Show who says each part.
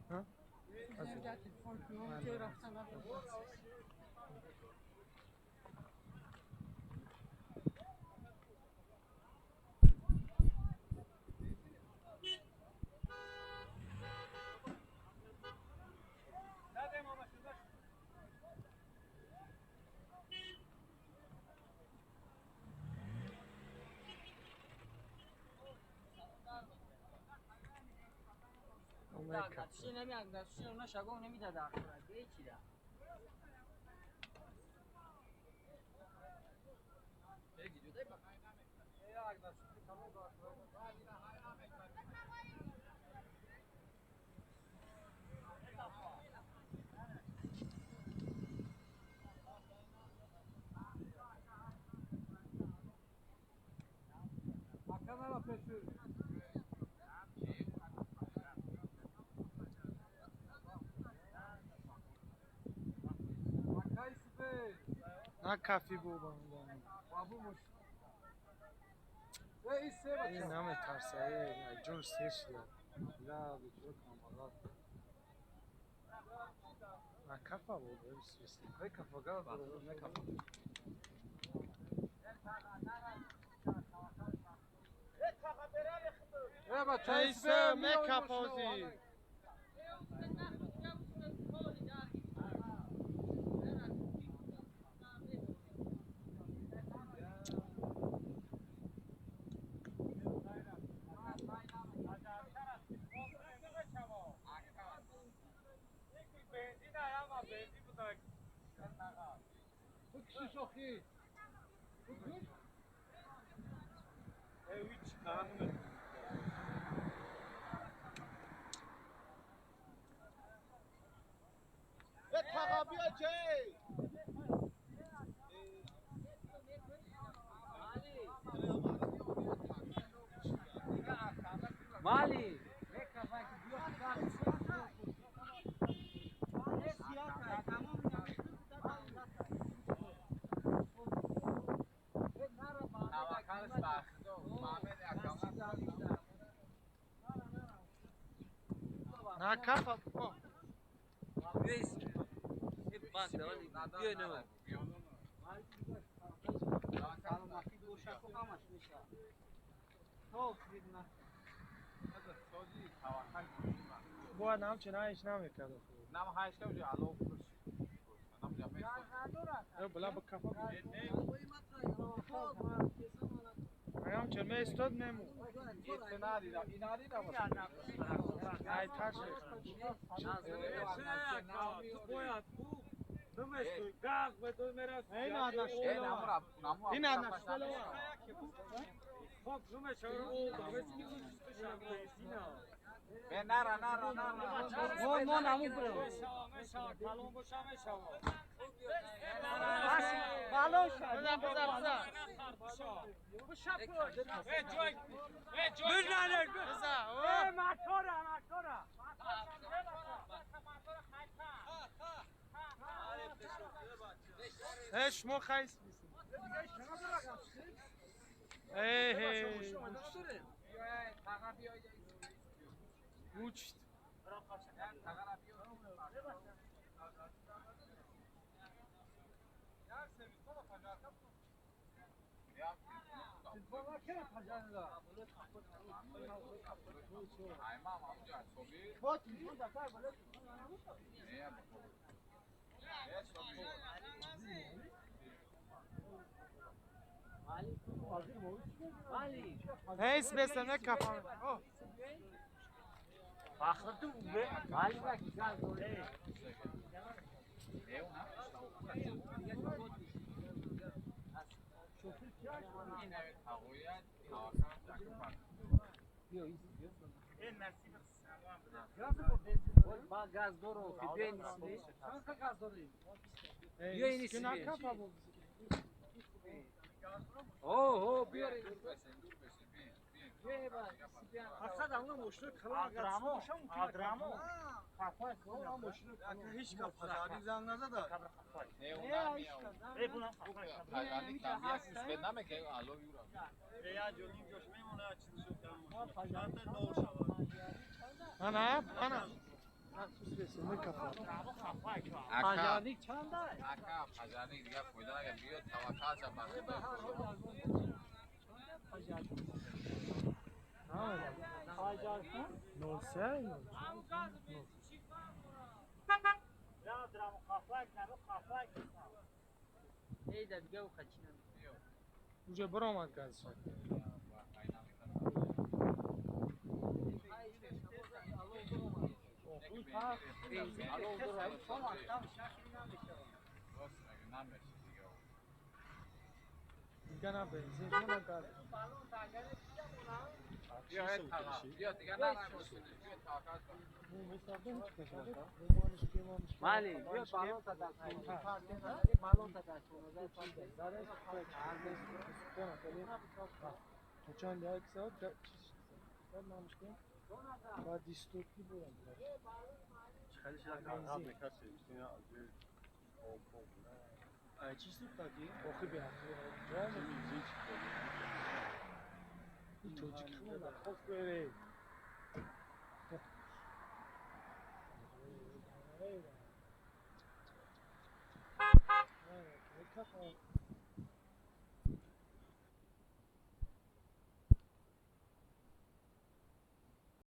Speaker 1: Ҳа?
Speaker 2: Телефон кунам, ҷой рафтан надорам.
Speaker 1: На кафи бобам. Э, наметарса, э, ҷон сер шуда.
Speaker 3: Ла, бечора камбағал.
Speaker 1: На кафа бобо,
Speaker 3: Эй, кафа газ дорад, не кафа. Э, бача,
Speaker 1: Эй, мекапози.
Speaker 4: Mali!
Speaker 1: На кафа. Бояд ҳамчун ҳайш намекард. Била ба кафа. Ҳамчун меистод мему. Ай тарш. Шумо хайс Учт. Ҳейс беса мекафам. Ана, ана.
Speaker 4: Пожарник чанд ай?
Speaker 5: Ака, пожарник дига фоида нагар, биё таваккал ша ба Худо.
Speaker 4: Пожарник. Пожарник?
Speaker 1: 03.
Speaker 4: Эй, да дига ухачина.
Speaker 1: Уже баромад газ. Дига на бензин, на газ.
Speaker 4: Мали, биё балон та даст. Балон та даст.
Speaker 1: Чанд як соат баъд истопи бурам.
Speaker 3: Чӣ сӯхтагӣ?
Speaker 1: Охи беақлӣ. Тоҷики хоб бере.